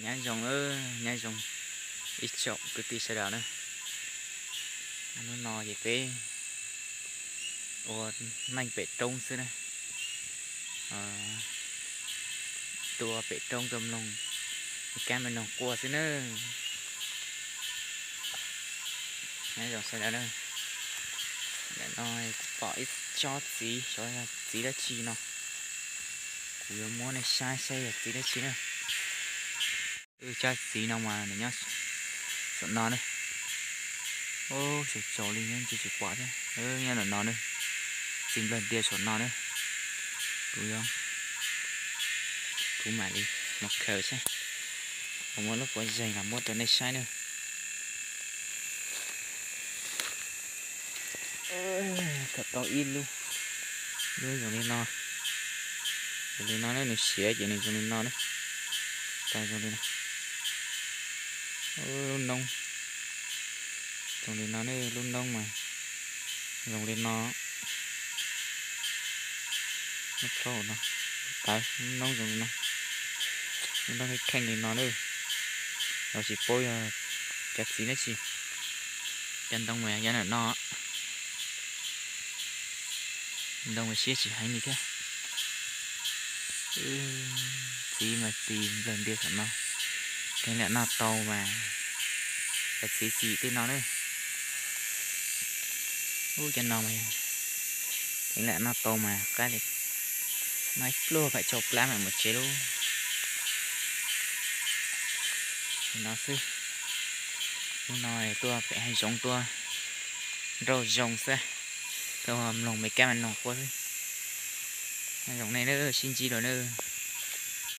Nyob zoo, nyob zoo ib tsoom kwv tij sawv daws na. Hnub no ces peb ua neej pem roob xwb na. Tuaj pem roob tuaj mloog kab me noog quaj xwb na. Nyob zoo sawv daws na. Ntawm no kuv pom ib tsob txiv, xyov yog txiv dab tsi no. Kuv yuav muab nej saib saib yog txiv dab tsi na. Tsob txiv no mas nws nyob saum no na. Ub, tsaus tsaus li nyob tsis pom thiab. Nyob ntawm no na. Txiv nplawg ntias saum no na. Kuv yuav, kuv mam li mus khaws saib, kuv muab lub pob zeb los muab rau nej saib na. Khaws tau ib lub, lub zoo li no, zoo li no na, nws siav ces nws zoo li no na. Tau zoo li no. Lub noob zoo li no na, lub noob mas zoo li no. Lub plaub no, tawv, lub noob zoo li no, lub noob kheej kheej li no na. Los tsis paub yog cov txiv dab tsi. Cov ntoo mas nyob ntawm no, ntoo mas siab tsis heev li thiab. Txiv mas txiv nplawg ntias saum no, kheev lam noj tau mas, cov txiv xim tej no na. Ub, cov no mas kheev lam noj tau mas qab li. Noj ib pluag kom tsau plab mam mus tsev lauj. Li no xwb. Hnub no tuaj pem hav zoov tuaj nrauj zoo xwb, tuaj mloog me kab me noog quaj xwb. Nyob zoo nej na, sib ntsib dua na.